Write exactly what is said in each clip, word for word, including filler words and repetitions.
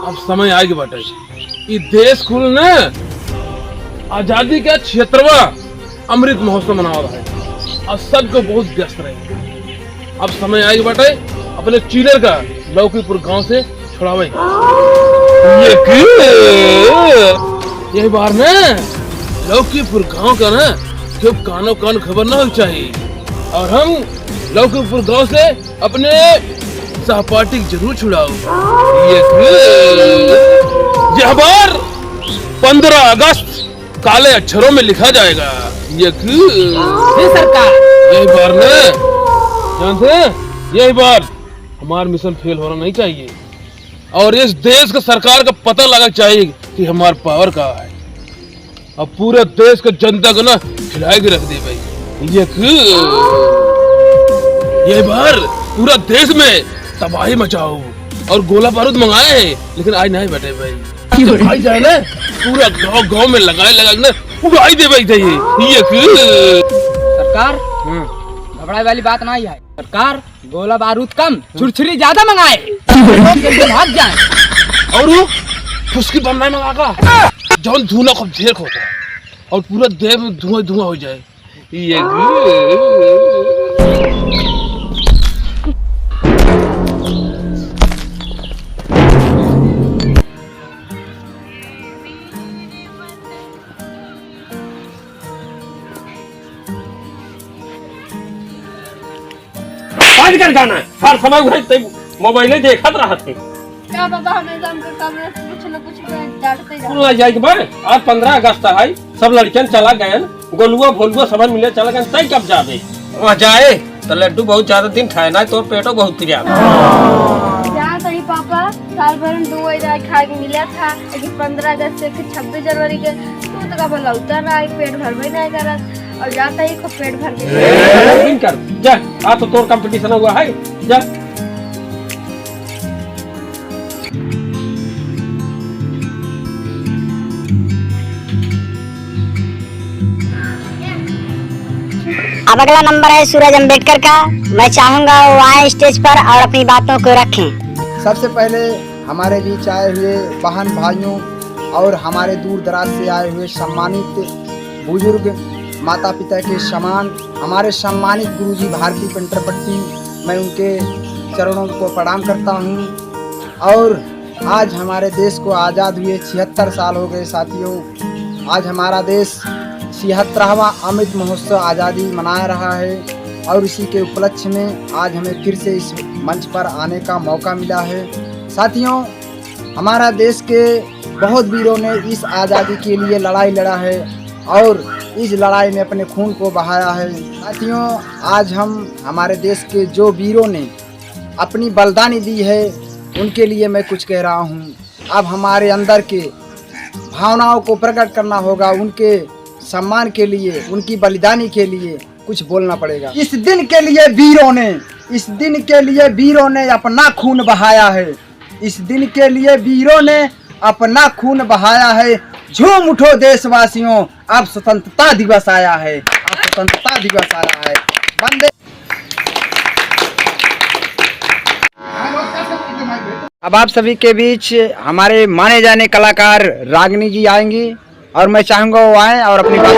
अब समय आइगा बाटे, ई देश कुल न आजादी का छिहत्तरवाँ अमृत महोत्सव मनावा है और सबको बहुत व्यस्त रहे। अब समय आइगा बाटे अपने चीलर का लौकीपुर गांव से छुड़ावे। ये की? यही बार न लौकीपुर गांव का न क्यों कानो कान खबर न होना चाहिए। और हम लौकीपुर गांव से अपने सहपाठी के जरूर छुड़ाओ। ये की? यह बार पन्द्रह अगस्त काले अक्षरों में लिखा जाएगा। ये की? हे सरकार। यही बार न, जानते हैं, यही बार हमारा मिशन फेल होना नहीं चाहिए और इस देश का सरकार का पता लगा चाहिए कि हमारा पावर का है। अब पूरे देश का जनता को न हिलाए के रख दे भाई। ये की? ये बार पूरा देश में तबाही मचाओ और गोला बारूद मंगाए हैं, लेकिन आज नहीं बटे भाई। जब भाई जाए ना, पूरा गांव गांव में लगाए लगा के ना उड़ाई दे भाई जाइए। ये की? सरकार, हाँ। घबराए वाली बात नहीं है सरकार, गोला बारूद कम, छुरछुरी ज्यादा मंगाए, लोग जल्दी भाग जाए। और वो फुसकी बम नहीं मंगागा, जौन धुआं खूब ढेर होता और पूरा देश में धुआं धुआं हो जाए। ये बंद कर गाना, हर समय वही ते मोबाइल देखत रहत है। का बाबा, हमेशा हमके कमरे से कुछ न कुछ डांटते जाओ। कुल ना जाए के बा, आज पन्द्रह अगस्त है, सब लड़कियन चला गए, गोलुआ भोलुआ समझ मिले चला गए, तई कब जाबे? वहाँ जाए तो लड्डू बहुत ज्यादा दिन खाए ना, तो पेटो बहुत पिरिया। जा सही पापा, साल भर में दो बार खाए के मिला था, लेकिन पन्द्रह अगस्त से छब्बीस जनवरी के तू तो का बोला उतर रहा है, पेट भरबे नहीं करत। और जाता ही खूब पेट भर के। बंद कर, जा, आज तो तोर कंपटीशन हुआ है, जा। अब अगला नंबर है सूरज अम्बेडकर का। मैं चाहूंगा वो आए स्टेज पर और अपनी बातों को रखें। सबसे पहले हमारे बीच आए हुए बहन भाइयों और हमारे दूर दराज से आए हुए सम्मानित बुजुर्ग माता पिता के समान हमारे सम्मानित गुरुजी भारती पेंटर पट्टी, मैं उनके चरणों को प्रणाम करता हूँ। और आज हमारे देश को आज़ाद हुए छिहत्तर साल हो गए साथियों। आज हमारा देश छिहत्तरवाँ अमृत महोत्सव आज़ादी मना रहा है और इसी के उपलक्ष्य में आज हमें फिर से इस मंच पर आने का मौका मिला है। साथियों, हमारा देश के बहुत वीरों ने इस आज़ादी के लिए लड़ाई लड़ा है और इस लड़ाई में अपने खून को बहाया है। साथियों, आज हम हमारे देश के जो वीरों ने अपनी बलिदानी दी है, उनके लिए मैं कुछ कह रहा हूँ। अब हमारे अंदर के भावनाओं को प्रकट करना होगा, उनके सम्मान के लिए, उनकी बलिदानी के लिए कुछ बोलना पड़ेगा। इस दिन के लिए वीरों ने, इस दिन के लिए वीरों ने अपना खून बहाया है। इस दिन के लिए वीरों ने अपना खून बहाया है। झूम उठो देशवासियों, अब स्वतंत्रता दिवस आया है, अब स्वतंत्रता दिवस आया है। वंदे। अब आप सभी के बीच हमारे माने जाने कलाकार रागनी जी आएंगी। और मैं चाहूंगा वो आए और अपनी बात।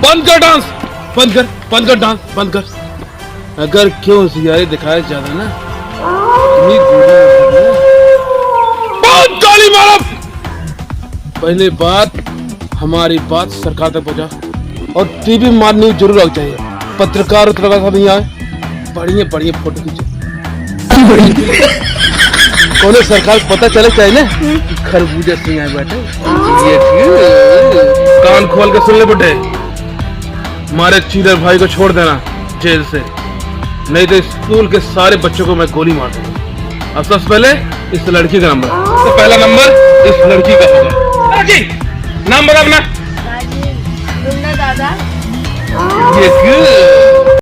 बंद कर डांस, बंद कर, बंद कर डांस, बंद कर। अगर क्यों सियारी दिखाया ज्यादा ना, इतनी गोली मारूंगा। बहुत गाली मारो। पहले बात, हमारी बात सरकार तक पहुंचा और टीवी में न्यूज जरूर आना चाहिए। पत्रकार उत्रकार सब यहाँ आए, बढ़िया बढ़िया फोटो खींचे। कौनो सरकार को पता चले चाहिए ना, खरबूजा सिंह आए बैठे। ये कान खोल के सुन ले बेटे, हमारे चीलर भाई को छोड़ देना जेल से, नहीं तो स्कूल के सारे बच्चों को मैं गोली मार दूंगा। अब सबसे पहले इस लड़की का नंबर, तो पहला नंबर इस लड़की का होगा। लड़की, नाम बता अपना। राजीव, दुन्ना दादा। ये क्यों?